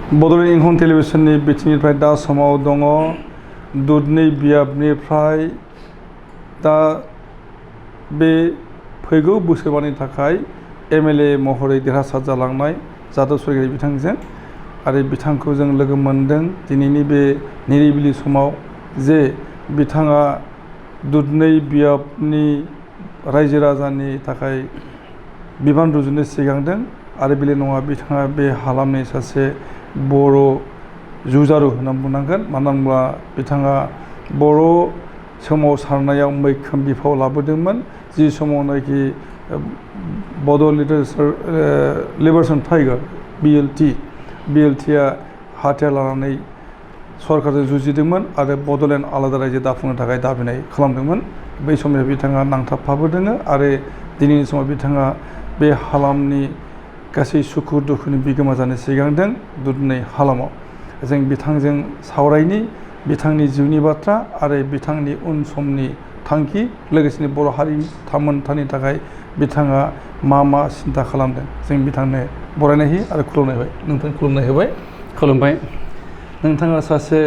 बड'लेण्ड इंखं टेलिभिजननि बिथिंनिफ्राय दा समाव दङ दुधनि बियाबनिफ्राय दा बे फैगौ बोसोरमानि थाखाय MLA महरै देरहासार जालांनाय जादब सरगयारि बिथांजों आरो बिथांखौ जों लोगो मोनदों दिनैनि बे निरिबिलि समाव जे बिथाङा दुधनै बियाबनि रायजो राजानि थाखाय बिबान रुजुनो सिगांदों आरो बेल' नङा बिथाङा बे हालामनि सासे बर' जुजारु होनना बुंनांगोन मानो होनब्ला बिथाङा बर' सोमावसारनायाव मैखोम बिफाव लाबोदोंमोन जि समावनाखि बड' लिबारेशन टाइगार BLT-आ हाथियार लानानै सरकारजों जुजिदोंमोन आरो बड'लेण्ड आलादा रायजो दाफुंनो थाखाय दाबिनाय खालामदोंमोन बै समाव बिथाङा नांथाबफाबोदों आरो दिनैनि समाव बिथाङा बे हालामनि गासै सुखु दुखुनि बिगोमा जानो सिगांदों दुधनै हालामाव जों बिथांजों सावरायनि बिथांनि जिउनि बाथ्रा आरो बिथांनि उन समनि थांखि लोगोसेनो बर' हारि थामोनथानि थाखाय बिथाङा मा सिन्था खालामदों जों बिथांनो बरायनाय होयो आरो खुलुमनाय होबाय नोंथां खुलुमनाय होबाय खुलुमबाय नोंथाङा सासे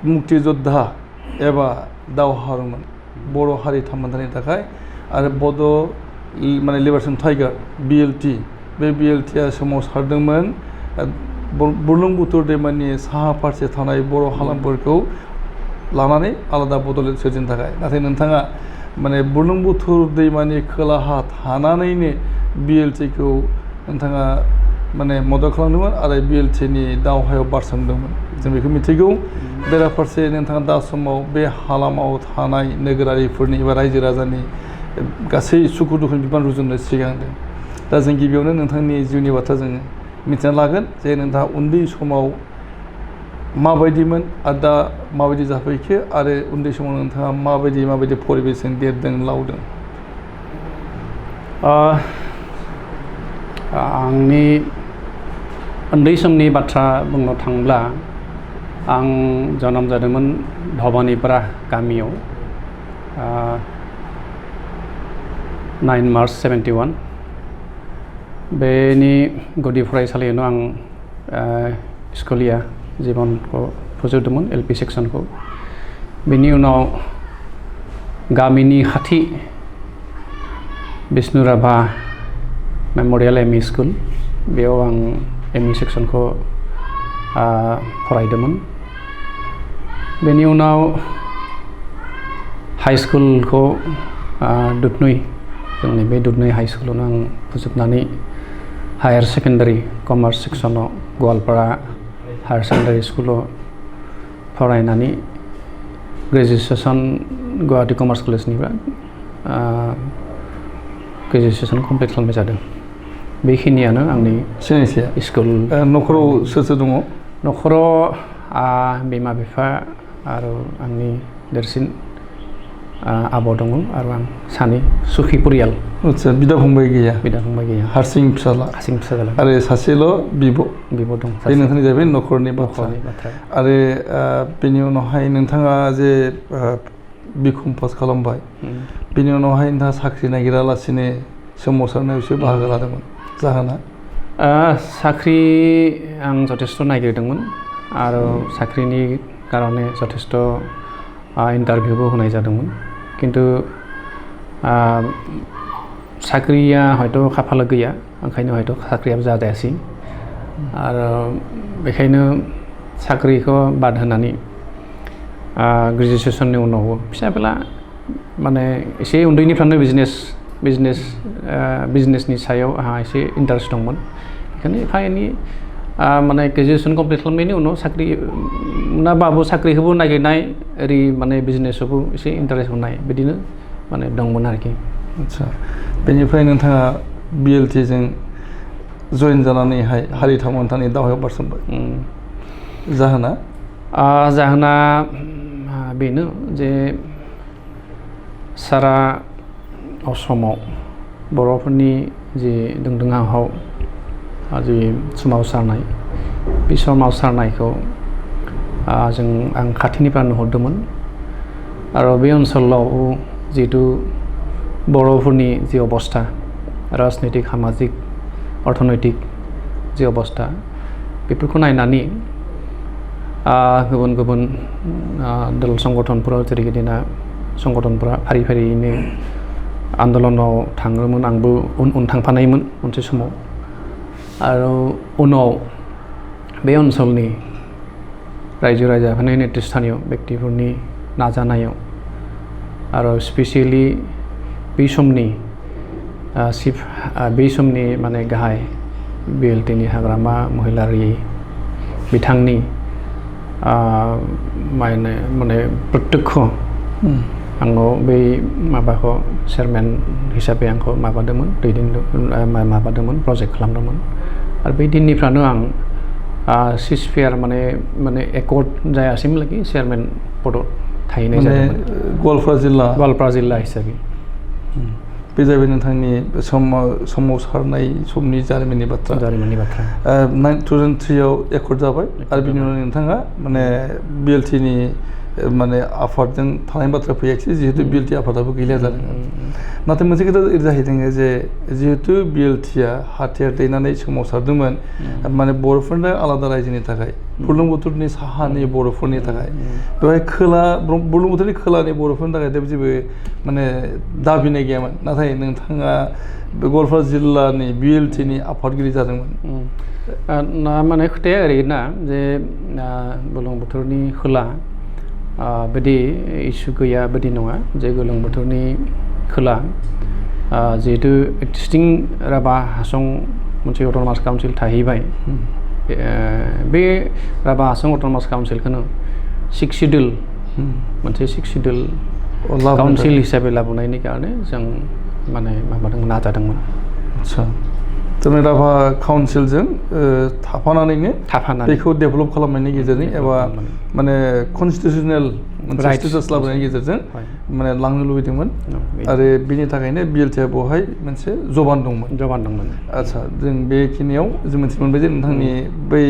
मुक्ति योद्धा एबा दावहारुमोन बर' हारि थामोनथानि थाखाय आरो बड' लिबारेशन टाइगार बे BLT-आ सोमावसारदोंमोन बुरलुंबुथुर दैमानि साहा फारसे थानाय बर' हालामफोरखौ लानानै आलादा बड'लेण्ड सोरजिनो थाखाय नाथाय नोंथाङा बुरलुंबुथुर दैमानि खोलाहा थानानैनो BLT-खौ नोंथाङा मदद खालामदोंमोन आरो BLT-नि दावहायाव बारसोमदोंमोन जों बेखौ मिथिगौ बेराफारसे नोंथाङा दा समाव बे हालामाव थानाय नोगोरारिफोरनि एबा रायजो राजानि गासै सुखु दुखुनि बिबान रुजुननो सिगांदों दा जों गिबियावनो नोंथांनि जिउनि बाथ्रा जोङो मिथिना लागोन जे नोंथाङा उन्दै समाव माबायदिमोन आरो दा माबायदि जाफैखो आरो उन्दै समाव नोंथाङा माबायदि परिबेसजों देरदों लावदों आंनि उन्दै समनि बाथ्रा बुंनो थांब्ला आं जोनोम जादोंमोन भबानिपारा गामियाव 9 मार्च 71 बेनि गुदि फरायसालियावनो आं स्कुलिया जीबनखौ फोजोबदोंमोन LP सेक्सनखौ बेनि उनाव गामिनि खाथि बिष्णुराभा मेम'रियेल ME स्कुल बेयाव आं ME सेक्सनखौ फरायदोंमोन बेनि उनाव हाइ स्कुलखौ दुधनै जोंनि बे दुधनै हाइ स्कुलावनो आं फोजोबनानै हायार सेकेन्डारि कमार्स सेक्सनाव गवालपारा हायार सेकेन्डारि स्कुलाव फरायनानै ग्रेजुवेसन गुवाहाटी कमार्स कलेजनिफ्राय ग्रेजुवेसन कमप्लिट खालामनाय जादों बेखिनियानो आंनि स्कुल न'खराव सोर दङ न'खराव बिमा बिफा आरो आंनि देरसिन आब' दङ आरो आं सानै सुखि परियाल आदसा बिदा फंबाय गैया हारसिं फिसाला आरो सासेल' बिब' दं बे नोंथांनि जाहैबाय न'खरनि बाथ्रा आरो बेनि उनावहाय नोंथाङा जे बिकम पास खालामबाय बेनि उनावहाय नोंथाङा साख्रि नागिरालासिनो सोमावसारनायावसो बाहागो लादोंमोन जाहोना साख्रि आं जथेस्थ' नागिरदोंमोन आरो साख्रिनि कारणे जथेस्थ' इन्टारभिउबो होनाय जादोंमोन किन्तु साख्रिया हयथ' खाफाला गैया ओंखायनो हयथ' साख्रियाबो जायासै आरो बेखायनो साख्रिखौ बाद होनानै ग्रेजुवेसननि उनाव फिसा फेला एसे उन्दैनिफ्रायनो बिजनेसनि सायाव आंहा एसे इन्टारेस्ट दंमोन बेखायनो एफा एनै ग्रेजुवेसन कमप्लिट खालामनायनि उनाव साख्रि मोनाबाबो साख्रिखौबो नागिरनाय ओरै बिजनेसावबो एसे इन्टारेस्ट होनाय बिदिनो दंमोन आरोखि आदसा बेनिफ्राय नोंथाङा BLT-जों जइन जानानैहाय हारि थामोनथानि दावहायाव बारसोमबाय जाहोना बेनो जे सारा असमाव बर'फोरनि जि दोंदोंहाव जि सोमावसारनाय बे सोमावसारनायखौ आं खाथिनिफ्राय नुहरदोंमोन आरो बे ओनसोलाव जिहेतु बर'फोरनि जि अबस्था राजनैतिक सामाजिक अर्थनैतिक जि अबस्था बेफोरखौ नायनानै गुबुन गुबुन दल संगठनफोराव जेरैबायदिना संगठनफोरा फारि फारियैनो आन्दलनाव थाङोमोन आंबो उन थांफानायमोन मोनसे समाव आरो उनाव बे ओनसोलनि रायजो राजाफोरनि नेतृस्थानीय व्यक्तिफोरनि नाजानायाव आरो स्पेसियेलि बै समनि चिफ बै समनि माने गाहाय BLTनि हाग्रामा महिलारि बिथांनि माने प्रत्यक्ष आंनाव बै माबाखौ चेयारमेन हिसाबै आंखौ माबादोंमोन प्रजेक्ट खालामदोंमोन आरो बै दिननिफ्रायनो आं सिसफेयार माने एकर्ड जायासिमलागि चेयारमेन पदआव थाहैनाय जादोंमोन गवालपारा जिल्ला हिसाबै बे जाबाय नोंथांनि सोमावसारनाय समनि जारिमिननि बाथ्रा 2003 आव एकर्ड जाबाय आरो बिनि उनाव नोंथाङा माने BLTनि माने आफादजों थानाय बाथ्रा फैयाखिसै जिहेतु BLT आफादाबो गैलिया जादों नाथाय मोनसे खोथा जाहैदों जे जिहेतु BLTआ हाथियार दैनानै सोमावसारदोंमोन माने बर'फोरनो आलादा रायजोनि थाखाय बुरलुंबुथुरनि साहानि बर'फोरनि थाखाय बेवहाय बुरलुंबुथुरनि खोलानि बर'फोरनि थाखाय जेबो माने दाबिनाय गैयामोन नाथाय नोंथाङा गवालपारा जिल्लानि BLTनि आफादगिरि जादोंमोन माने खोथाया ओरैना जे बुरलुंबुथुरनि खोला बिदि इसु गैया बिदि नङा जे बुरलुंबुथुरनि खोला जिहेतु एक्जिस्टिं राभा हासं मोनसे अट'नमास काउन्सिल थाहैबाय बे राभा हासं अट'नमास काउन्सिलखौनो 6 सिडुल मोनसे 6 सिडुल काउन्सिल हिसाबै लाबोनायनि कारणे जों माने माबादोंमोन नाजादोंमोन आदसा जोंनि राभा काउन्सिलजों थाफानानैनो बेखौ डेभेलप खालामनायनि गेजेरजों एबा माने कनस्टिटिउसनेल मोनसे स्टेटास लाबोनायनि गेजेरजों माने लांनो लुबैदोंमोन आरो बिनि थाखायनो BLTआ बेवहाय मोनसे जबान दंमोन आदसा जों बेखिनियाव जों मिथिनो मोनबाय जे नोंथांनि बै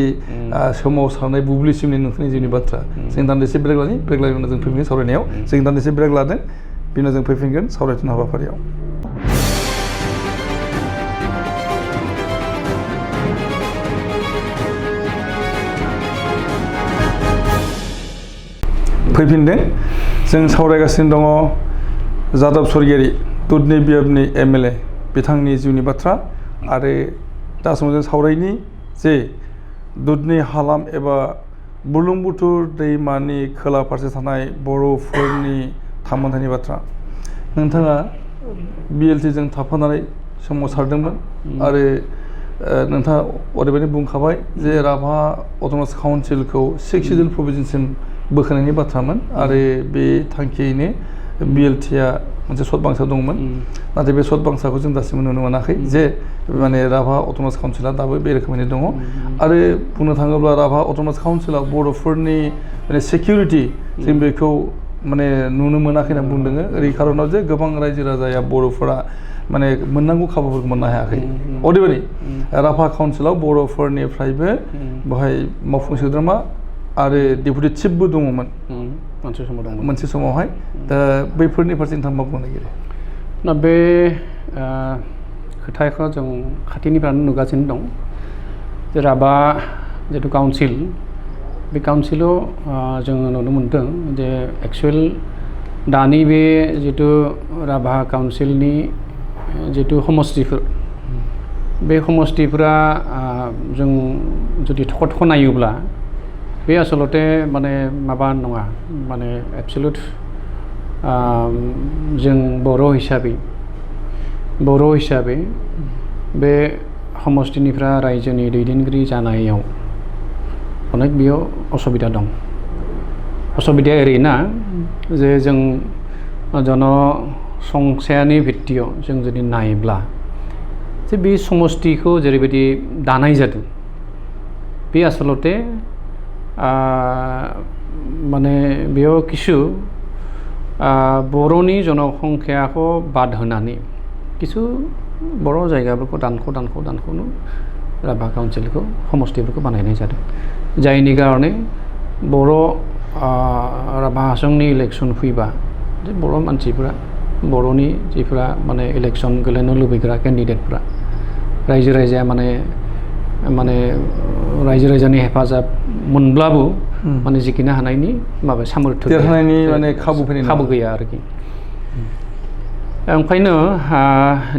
सोमावसारनाय बुब्लिसिमनि नोंथांनि जिउनि बाथ्रा जों दान्दिसे ब्रेक लानि उनाव जों फैफिनगोन सावरायनायाव जों दान्दिसे ब्रेक लादों बिनि उनाव जों फैफिनगोन सावरायथुन हाबाफारियाव फैफिनदों जों सावरायगासिनो दङ जादब स्वर्गियारि दुधनि बियाबनि MLA बिथांनि जिउनि बाथ्रा आरो दा समाव जों सावरायनि जे दुधनि हालाम एबा बुरलुंबुथुर दैमानि खोला फारसे थानाय बर'फोरनि थामोनथायनि बाथ्रा नोंथाङा BLTजों थाफानानै सोमावसारदोंमोन आरो नोंथाङा ओरैबायदि बुंखाबाय जे राभा अट'नमास काउन्सिलखौ 6 सिडुल प्रभिन्ससिम बोखायनायनि बाथ्रामोन आरो बे थांखियैनो BLTआ मोनसे सत बांसा दंमोन नाथाय बे सत बांसाखौ जों दासिमबो नुनो मोनाखै जे माने राभा अट'नमास काउन्सिला दाबो बे रोखोमैनो दङ आरो बुंनो थाङोब्ला राभा अट'नमास काउन्सिलाव बर'फोरनि माने सिकिउरिटि जों बेखौ माने नुनो मोनाखै होनना बुंदों ओरै खारनाव जे गोबां रायजो राजाया बर'फोरा माने मोननांगौ खाबुफोरखौ मोननो हायाखै अदेबानि राभा काउन्सिलाव बर'फोरनिफ्रायबो बेवहाय मावफुं सोद्रोमा आरो डेपुटि चिफबो दङमोन मोनसे समावहाय दा बैफोरनि फारसे नोंथाङा मा बुंनो नागिरो ना बे खोथाखौ जों खाथिनिफ्रायनो नुगासिनो दं जे राभा जिथु काउन्सिल बे काउन्सिलाव जोङो नुनो मोनदों जे एक्सुवेल दानि बे जिथु राभा काउन्सिलनि जिथु समष्टिफोर बे समष्टिफोरा जों जुदि थख' नायोब्ला बे आसलते माने माबा नङा माने एबसलुट जों बर' हिसाबै बे समष्टिनिफ्राय रायजोनि दैदेनगिरि जानायाव अनेक बेयाव असुबिदा दं असुबिदाया ओरैना जे जों जनसंख्यानि भित्तियाव जों जुदि नायोब्ला जे बे समष्टिखौ जेरैबायदि दानाय जादों बे आसलते माने बेयाव किसु बर'नि जनसंख्याखौ बाद होनानै किसु बर' जायगाफोरखौ दानख'नो राभा काउन्सिलखौ समष्टिफोरखौ बानायनाय जादों जायनि कारणे बर' राभा हासंनि इलेक्सन फैबा जे बर' मानसिफोरा बर'नि जिफोरा माने इलेक्सन गेलेनो लुबैग्रा केन्डिडेटफोरा रायजो राजाया माने रायजो राजानि हेफाजाब मोनब्लाबो माने जिखिनो हानायनि माबा सामर्थ्य देरहानायनि माने खाबु गैया आरोखि ओंखायनो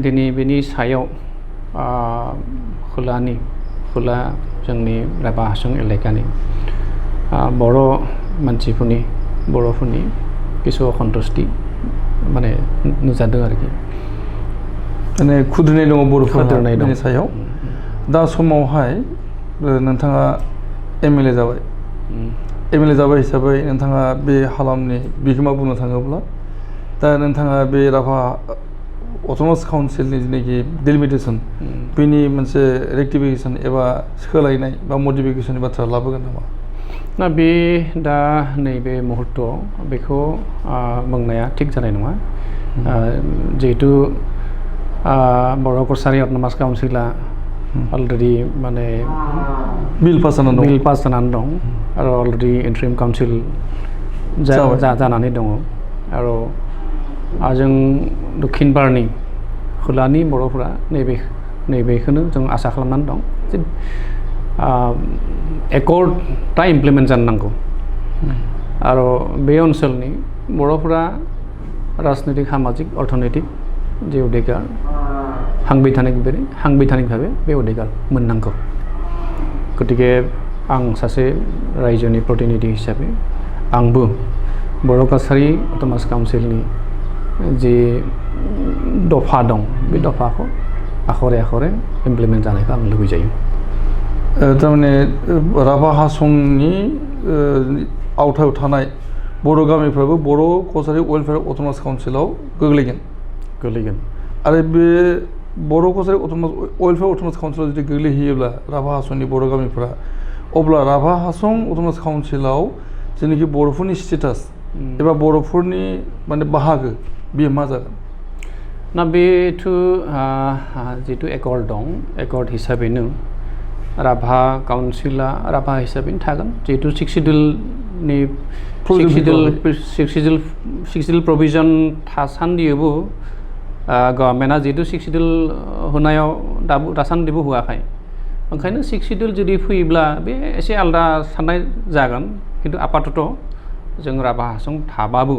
दिनै बेनि सायाव खोला जोंनि राभा हासं एलेकानि बर' मानसिफोरनि बर'फोरनि किसु असन्तुष्टि माने नुजादों आरोखि माने खुद्रिनाय दङ बर'फोरनि बेनि सायाव दा समावहाय नोंथाङा MLA जाबाय MLA जाबाय हिसाबै नोंथाङा बे हालामनि बिगोमा बुंनो थाङोब्ला दा नोंथाङा बे राभा अट'नमास काउन्सिलनि जिनाखि डेलिमिटेसन बेनि मोनसे रेक्टिफिकेसन एबा सोलायनाय बा मडिफिकेसननि बाथ्रा लाबोगोन नामा ना बे दा नैबे मुहुर्तआव बेखौ बुंनाया थिग जानाय नङा जिहेतु बर' कसारि अट'नमास काउन्सिला अलरेडि माने बिल पास जानानै दं आरो अलरेडि इन्ट्रिम काउन्सिल जानानै दङ आरो जों दक्षिण बारनि खोलानि बर'फोरा नैबेखौनो जों आसा खालामनानै दं जे एकर्डआ इमप्लिमेन्ट जानो नांगौ आरो बे ओनसोलनि बर'फोरा राजनैतिक सामाजिक अर्थनैतिक जे अधिकार हांबिधानिकभावे बे अधिकार मोननांगौ गतिके आं सासे रायजोनि प्रतिनिधि हिसाबै आंबो बर' कासारि अट'नमास काउन्सिलनि जे दफा दं बे दफाखौ आखरे इमप्लिमेन्ट जानायखौ आं लुबैजायो थारमाने राभा हासंनि आवथायाव थानाय बर' गामिफ्राबो बर' कसारि वेलफेयार अट'नमास काउन्सिलाव गोग्लैगोन आरो बे बर' कसारि वेलफेयार अट'नमास काउन्सिलाव जुदि गोग्लैहैयोब्ला राभा हासंनि बर' गामिफ्रा अब्ला राभा हासं अट'नमास काउन्सिलाव जेनाखि बर'फोरनि स्टेटास एबा बर'फोरनि माने बाहागो बेयो मा जागोन ना बेथ' जिथु एकर्ड दं एकर्ड हिसाबैनो राभा काउन्सिला राभा हिसाबैनो थागोन जिहेतु सिक्सिडिल प्रभिजन थासान्दियावबो गभर्नमेन्टआ जिहेतु सिक्सिडिल होनायाव दासान्दिबो होआखै ओंखायनो सिक्सिडिल जुदि फैयोब्ला बे एसे आलादा साननाय जागोन खिन्थु आपातत जों राभा हासं थाबाबो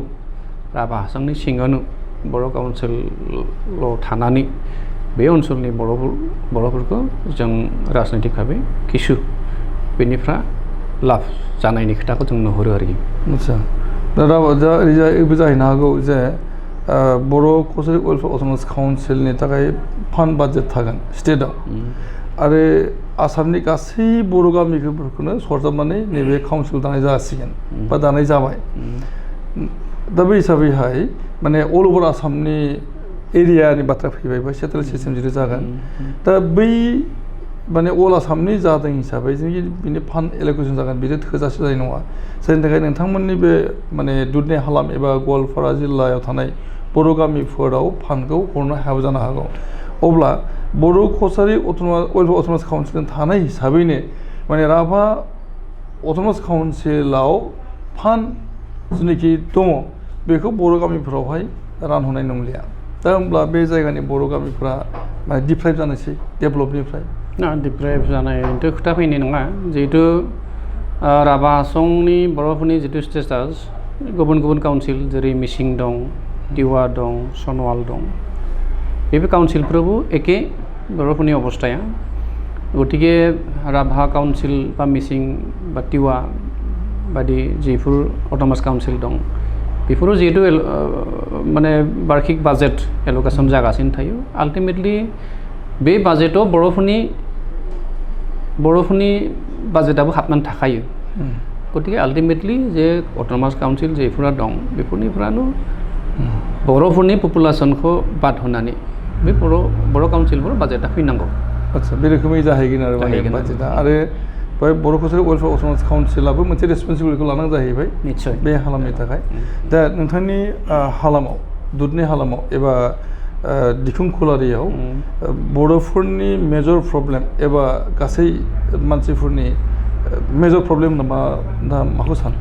राभा हासंनि सिङावनो बर' काउन्सिलाव थानानै बे ओनसोलनि बर'फोरखौ जों राजनैतिक भाबै किसु बेनिफ्राय लाभ जानायनि खोथाखौ जों नुहुरो आरोखि आदसा दा ओरैबो जाहैनो हागौ जे बर' कसारि वेलफेयार अट'नमास काउन्सिलनि थाखाय फान्ड बाजेट थागोन स्टेटआव आरो आसामनि गासै बर' गामिफोरखौनो सरजाबनानै नैबे काउन्सिल दानाय जासिगोन बा दानाय जाबाय दा बे हिसाबैहाय माने अल अभार आसामनि एरियानि बाथ्रा फैबाय बा सेटेल सिस्टेम जुदि जागोन दा बै माने अल आसामनि जादों हिसाबै जोंनि बिनि फान्ड एल'केसन जागोन बिदि थोजासे जानाय नङा जायनि थाखाय नोंथांमोननि बे माने दुधनै हालाम एबा गवालपारा जिल्लायाव थानाय बर' गामिफोराव फान्डखौ हरनो हायाबो जानो हागौ अब्ला बर' कसारि वेलफेयार अट'नमास काउन्सिलजों थानाय हिसाबैनो माने राभा अट'नमास काउन्सिलाव फान्ड जिनाखि दङ बेखौ बर' गामिफोरावहाय रानहरनाय नंलिया दा होमब्ला बे जायगानि बर' गामिफ्रा माने डिप्राइभ जानोसै डेभेलपनिफ्राय डिप्राइभ जानायथ' खोथा फैनाय नङा जिहेतु राभा हासंनि बर'फोरनि जिथु स्टेटास गुबुन गुबुन काउन्सिल जेरै मिसिं दं दिवा दं सनवाल दं बेफोर काउन्सिलफ्रावबो एखे बर'फोरनि अबस्थाया गतिके राभा काउन्सिल बा मिसिं बा टिवा बायदि जिफोर अट'नमास काउन्सिल दं बेफोराव जिहेतु माने बार्षिक बाजेट एल'केसन जागासिनो थायो आल्टिमेटलि बे बाजेटाव बर'फोरनि बाजेटआबो हाबनानै थाखायो गतिके आल्टिमेटलि जे अट'नमास काउन्सिल जेफोरा दं बेफोरनिफ्रायनो बर'फोरनि पपुलेसनखौ बाद होनानै बे बर' काउन्सिलफोर बाजेटआ फैनांगौ आदसा बे रोखोमै जाहैगोन आरो माने बाजेटआ आरो बेवहाय बर' कसारि वेलफेयार अट'नमास काउन्सिलाबो मोनसे रेसपन्सिबिलिटिखौ लानांगौ जाहैबाय निस्सय बे हालामनि थाखाय दा नोंथांनि हालामाव दुधनै हालामाव एबा दिखुं खुलारियाव बर'फोरनि मेजर प्रब्लेम एबा गासै मानसिफोरनि मेजर प्रब्लेम नामा दा माखौ सानो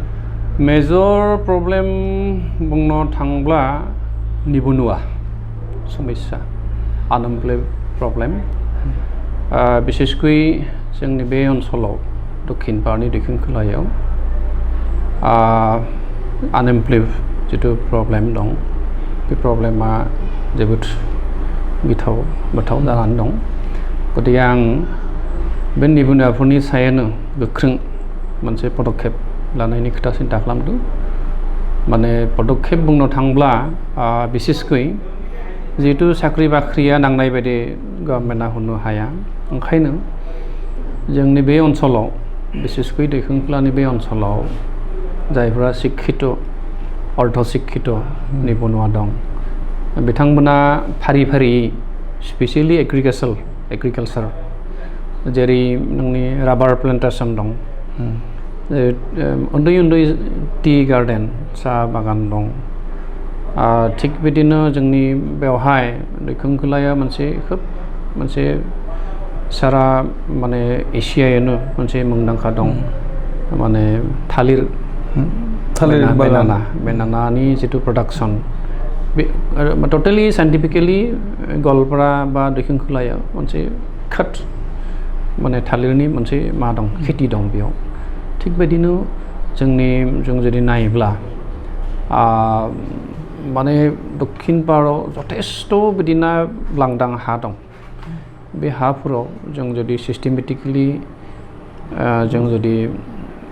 मेजर प्रब्लेम बुंनो थांब्ला निबनुवा समस्या आनएमप्लयड प्रब्लेम बिसेसकै जोंनि बे ओनसोलाव दक्षिण भारतनि दैखं खोलायाव आनएमप्लॉयड जिथु प्रब्लेम दं बे प्रब्लेमा जोबोद गिथाव जानानै दं गतिके आं बे निबुनियाफोरनि सायावनो गोख्रों मोनसे पदक्षेप लानायनि खोथा सिन्था खालामदों माने पदक्षेप बुंनो थांब्ला बिसेसकै जिहेतु साख्रि बाख्रिया नांनाय बायदि गभर्नमेन्टआ होनो हाया ओंखायनो जोंनि बे ओनसोलाव बिसेसकै दैखं खोलानि बे ओनसोलाव जायफोरा शिक्षित अर्ध शिक्षित निबुनुवा दं बिथांमोना फारि फारि स्पेसियेलि एग्रिकालचार जेरै नोंनि राबार प्लान्टेसन दं उन्दै टि गार्डेन साहा बागान दं थिग बिदिनो जोंनि बेवहाय दैखं खोलाया मोनसे सारा माने एसियायावनो मोनसे मुंदांखा दं माने थालिर बेनानानि जिथु प्रडाक्शन बे टटेलि साइन्टिफिकेलि गवालपारा बा दैखं खोलायाव मोनसे माने थालिरनि मोनसे मा दं खेथि दं बेयाव थिग बिदिनो जों जुदि नायोब्ला माने दक्षिण भारताव जथेस्थ' बिदिनो लांदां हा दं बे हाफोराव जों जुदि सिस्टेमेटिकलि जों जुदि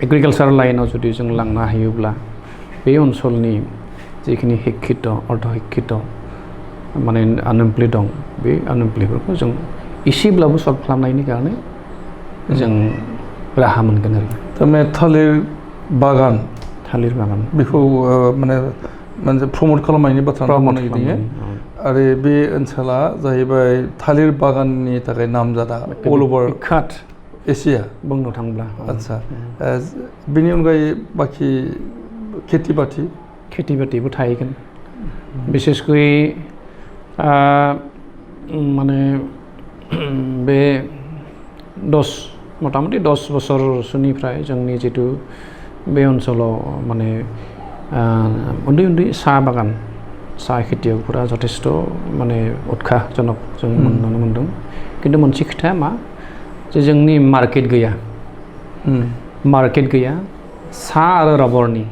एग्रिकालचार लाइनाव जुदि जों लांनो हायोब्ला बे ओनसोलनि जिखिनि शिक्षित अर्ध शिक्षित माने आनएमप्लॉयड दं बे आनएमप्लॉयडफोरखौ जों एसेब्लाबो सल्भ खालामनायनि कारणे जों राहा मोनगोन आरो थारमाने थालिर बागान बेखौ माने प्रमोट खालामनायनि बाथ्रा नागिरदों आरो बे ओनसोला जाहैबाय थालिर बागाननि थाखाय नामजादा अल ओभार एसिया बुंनो थांब्ला आच्छा बेनि अनगायै बाखि खेथि बाथिबो थाहैगोन बिसेसकै माने बे मथा मथि 10 बोसोरसोनिफ्राय जोंनि जिथु बे ओनसोलाव माने उन्दै साहा बागान साहा खेथियकफोरा जथेस्थ' माने उत्साहजनक जों नुनो मोनदों खिन्थु मोनसे खोथाया मा जे जोंनि मार्केट गैया साहा आरो रबरनि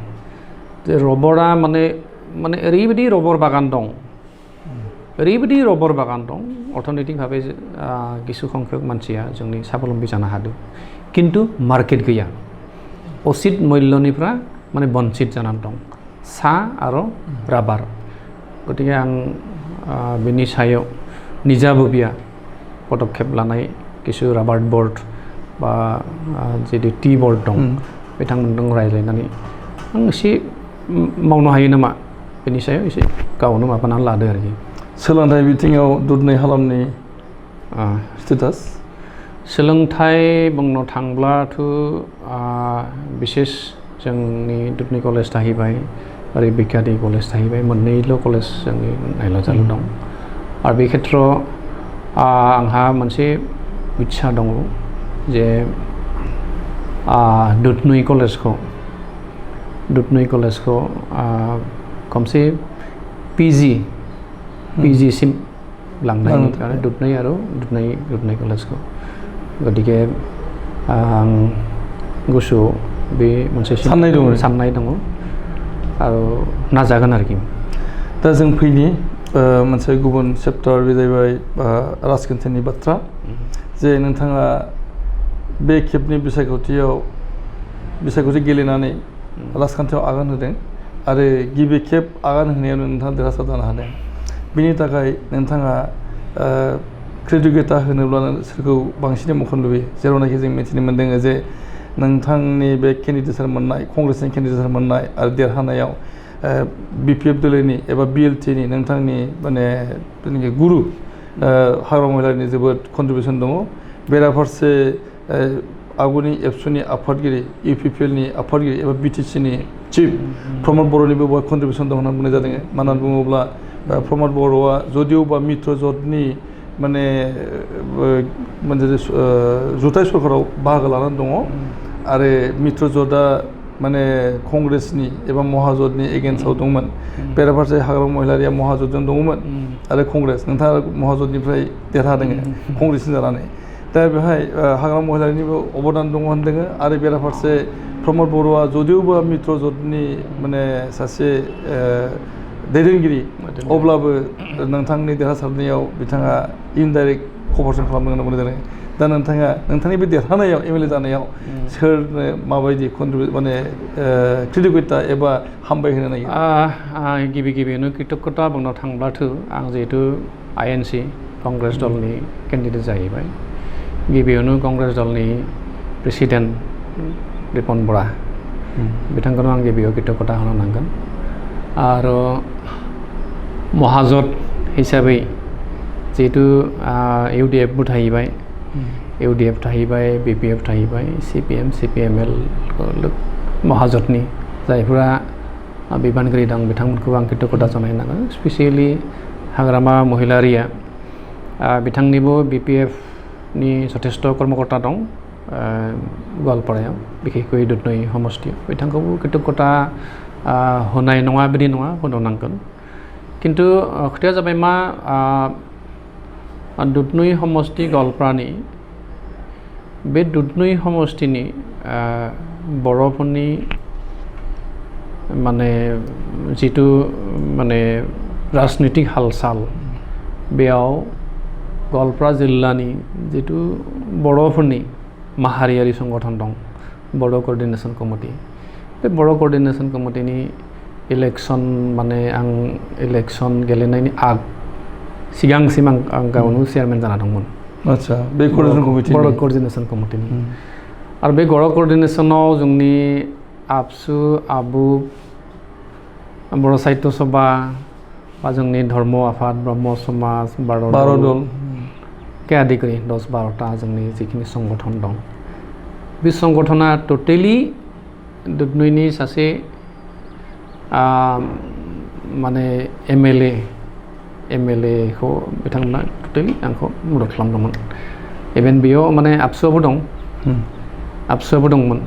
जे रबरा माने ओरैबायदि रबर बागान दं अर्थनैतिक भावे किछु संख्यक मानसिया जोंनि स्वाबलम्बी जानो हादों किन्तु मार्केट गैया उचित मूल्यनिफ्राय माने बन्चित जानानै दं साहा आरो राबार गतिके आं बिनि सायाव निजाबोबिया पदक्षेप लानाय किछु राबार बोर्ड बा जितु टि बोर्ड दं बिथांमोनजों रायज्लायनानै आं एसे मावनो हायो नामा बेनि सायाव एसे गावनो माबानानै लादो आरोखि सोलोंथाइ बिथिङाव दुधनৈ हालामनि स्टेटास सोलोंथाइ बुंनो थांब्लाथ' बिसेस जोंनि दुधनৈ कलेज थाहैबाय आरो बिगियानि कलेज थाहैबाय मोननैल' कलेज जोंनि नायलाजालु दं आरो बे खेत्रआव आंहा मोनसे इच्छा दङ जे दुधनৈ कलेजखौ खमसे पिजिसिम लांनायनि थाखाय दुधनৈ कलेजखौ गतिके आं गोसोआव बे मोनसे साननाय दङ आरो नाजागोन आरोखि दा जों फैनि मोनसे गुबुन चेप्टार बे जाहैबाय राजखान्थिनि बाथ्रा जे नोंथाङा बे खेबनि बिसायख'थि गेलेनानै राजखान्थियाव आगान होदों आरो गिबि खेब आगान होनायावनो नोंथाङा देरहासार जानो हादों बिनि थाखाय नोंथाङा क्रेडिट होनोब्ला सोरखौ बांसिनै मख'नो लुबैयो जेरावनाखि जों मिथिनो मोन्दों जे नोंथांनि बे केन्डिडेटसार मोननाय कंग्रेसनि केन्डिडेटसार मोननाय आरो देरहानायाव BPF दोलोनि एबा BLTनि नोंथांनि माने गुरु हाग्रामा महिलारिनि जोबोद कन्ट्रिबिउसन दङ बेराफारसे आगुनि एबसुनि आफादगिरि UPPLनि आफादगिरि एबा BTCनि चिफ प्रमद बर'निबो बेवहाय कन्ट्रिबिउसन दं होनना बुंनाय जादों मानो होनना बुङोब्ला प्रमद बर'आ जदिअबा मित्र जथनि माने मोनसे जुथाइ सरकाराव बाहागो लानानै दङ आरो मित्र जथआ माने कंग्रेसनि एबा महाजोतनि एगेन्स्टआव दंमोन बेराफारसे हाग्रामा महिलारिया महाजोतजों दङमोन आरो कंग्रेस नोंथाङा महाजोतनिफ्राय देरहादों कंग्रेसनि जानानै दा बेहाय हाग्रामा महिलारिनिबो अबदान दङ होनदों आरो बेराफारसे प्रमद बर'आ जदिउबो मित्र जथनि माने सासे दैदेनगिरि अब्लाबो नोंथांनि देरहासारनायाव बिथाङा इनडाइरेक्ट कभारसन खालामनो गोनां जादों दा नोंथाङा नोंथांनि बे देरहानायाव एमएलए जानायाव सोरनो माबायदि माने कृतज्ञता एबा हामबाय होनो नागिरो गिबि गिबियावनो कृतज्ञता बुंनो थांब्लाथ' आं जिहेतु आइएनसि कंग्रेस दलनि केन्डिडेट जाहैबाय गिबियावनो कंग्रेस दलनि प्रेसिडेन्ट रिपन बरा बिथांखौनो आं गिबियाव कृतज्ञता होनो नांगोन आरो महाजोत हिसाबै जिहेतु इउडिएफबो थाहैबाय इउडिएफ थाहैबाय बिपिएफ थाहैबाय सिपिएम सिपिएमएल महाजोतनि जायफोरा बिबानगिरि दं बिथांमोनखौ आं कृतज्ञता जानाय नांगोन स्पेसियेलि हाग्रामा महिलारिया बिथांनिबो बिपिएफनि जथेस्थ कर्मकर्ता दं गवालपारायाव बिखेखै दुधनৈ समष्टियाव बिथांखौबो कृतज्ञता होनाय नङा बिदि नङा होनो नांगोन खिन्थु खोथाया जाबाय मा दुधनৈ समष्टि गवालपारानि बे दुधनৈ समष्टिनि बर'फोरनि माने जितु माने राजनीतिक हाल साल बेयाव गवालपारा जिल्लानि जितु बर'फोरनि माहारियारि संगठन दं बर' कोअर्डिनेशन कमिटि बे बर' कोअर्डिनेशन कमिटिनि इलेक्शन माने आं इलेक्शन गेलेनायनि सिगांसिम आं गावनो चेयारमेन जाना दंमोन आच्छा बे बर' कोअर्डिनेशन कमिटिनि आरो बे बर' कोअर्डिनेशनाव जोंनि आबसु आबु बर' साहित्य सभा बा जोंनि धर्म आफाद ब्रह्म समाज बार'दल केआदिकरि 10-12टा जोंनि जिखिनि संगठन दं बे संगठना टटेलि दुधनैनि सासे माने एमएलए खौ बिथांमोना टटेलि आंखौ मदद खालामदोंमोन इभेन बेयाव माने आबसुआबो दंमोन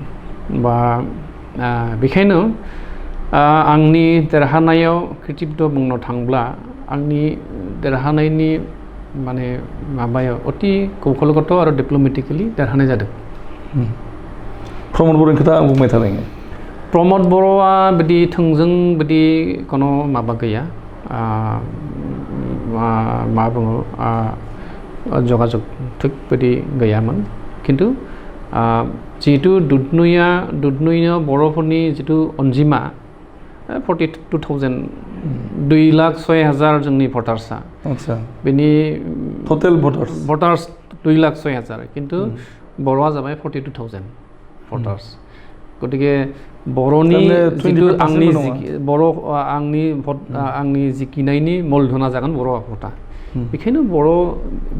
बा बेखायनो आंनि देरहानायाव कृतिज्ञ बुंनो थांब्ला आंनि देरहानायनि माने माबायाव अति कौशलगत आरो डिप्लोमेटिकेलि देरहानाय जादों प्रमद बर'नि खोथा आं बुंबाय थादों प्रमद बर'आ बिदि थोंजों बिदि कोनो माबा गैया मा बुङो जगाजग थिग बिदि गैयामोन खिन्थु जिहेतु दुधनैयाव बर'फोरनि जितु अनजिमा 42,000 2,06,000 जोंनि भटार्सआ आच्छा बेनि टटेल भटार्स 2,06,000 खिन्थु बर'आ जाबाय 42,000 भटार्स गतिके बर'नि जितु आंनि जिखिनायनि मूलधना जागोन बर' भटा बेखायनो बर'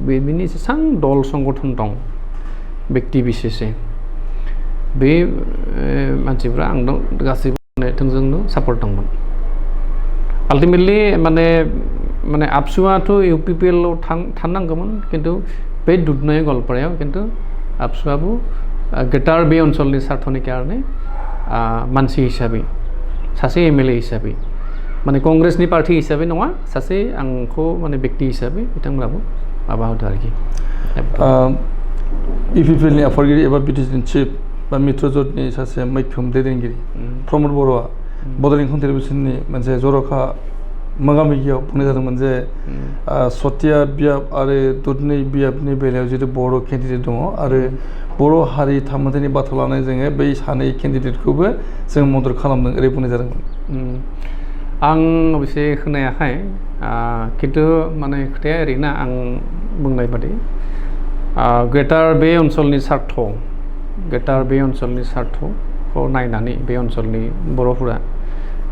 बेनि जेसां दल संगठन दं व्यक्ति बिसेसे बे मानसिफ्रा आंनाव गासैबो थोंजोंनो सापर्ट दंमोन आल्टिमेटलि माने आबसुआथ' इउपिपिएल आव थानांगौमोन खिन्थु बे दुधनৈ गवालपारायाव खिन्थु आबसुआबो ग्रेटार बे ओनसोलनि स्वार्थनि कारणे मानसि हिसाबै सासे एमएलए हिसाबै माने कंग्रेसनि पार्टी हिसाबै नङा सासे आंखौ माने व्यक्ति हिसाबै बिथांमोनाबो माबा होदो आरोखि इउपिपिएलनि आफादगिरि एबा बिटिसिनि चिफ बा मित्र जथनि सासे मैखोम दैदेनगिरि प्रमद बर'आ बड'लेण्ड टेलिभिजननि मोनसे जर'खा मोगा मोगियाव बुंनाय जादोंमोन जे सतिया बियाब आरो दुधनৈ बियाबनि बेलायाव जितु बर' केन्डिडेट दङ आरो बर' हारि थामोन्थायनि बाथ्रा लानानै जोङो बै सानै केन्डिडेटखौबो जों मदद खालामदों ओरै बुंनाय जादोंमोन आं अबयसे खोनायाखै खिन्थु माने खोथाया ओरैना आं बुंनाय बादि ग्रेटार बे ओनसोलनि स्वार्थखौ नायनानै बे ओनसोलनि बर'फोरा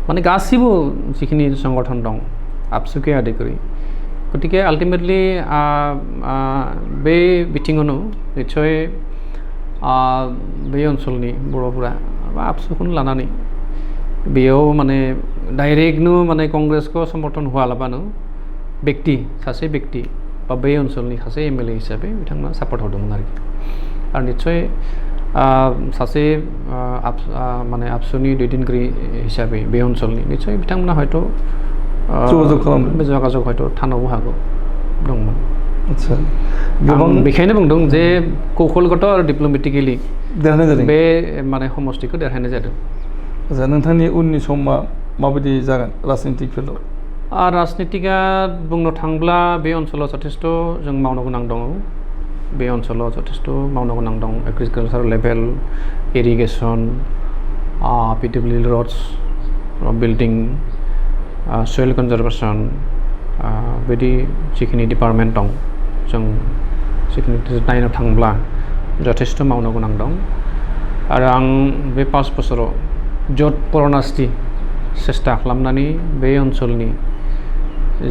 माने गासिबो जिखिनि संगठन दं आबसु केआदिकरि गतिके आल्टिमेटलि बे बिथिङावनो निस्सय बे ओनसोलनि बर'फोरा बा आबसुखौनो लानानै बेयाव माने डाइरेक्टनो माने कंग्रेसखौ समर्थन होआलाबानो सासे व्यक्ति बा बे ओनसोलनि सासे एमएलए हिसाबै बिथांमोना सापर्ट होदोंमोन आरो निस्सय सासे माने आबसुनि दैदेनगिरि हिसाबै बे ओनसोलनि निस्सय बिथांमोना हयथ' जगाजग हयथ' थानोबो हागौ दंमोन आदसा गोबां बेखायनो बुंदों जे कौशलगत आरो डिप्लोमेटिकेलि देरहानाय जादों बे माने समष्टिखौ देरहानाय जादों आदसा नोंथांनि उननि समा माबायदि जागोन राजनितिक फिल्डआव राजनितिका बुंनो थांब्ला बे ओनसोलाव जथेस्थ' जों मावनो गोनां दङ बे ओनसोलाव जथेस्थ' मावनो गोनां दं agriculture level irrigation PWD roads building soil conservation बिदि जिखिनि डिपार्टमेन्ट दं जों जिखिनि नायनो थांब्ला जथेस्थ' मावनो गोनां दं आरो आं बे 5 बोसोराव जत परनास्ति सेस्था खालामनानै बे ओनसोलनि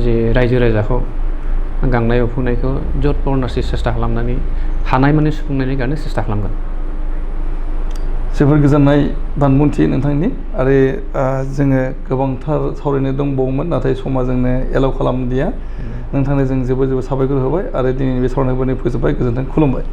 जे रायजो राजाखौ गांनाय उखैनायखौ जत परनास्ति सेस्था खालामनानै हानाय माने सुफुंनायनि गारनो सेस्था खालामगोन जोबोर गोजोननाय बानबुंथि नोंथांनि आरो जोङो गोबांथार सावरायनो दंबावोमोन नाथाय समा जोंनो एलाउ खालामदिया नोंथांनो जों जोबोर साबायखर होबाय आरो दिनैनि बे सावरायनायखौ फोजोबबाय गोजोन्थों खुलुमबाय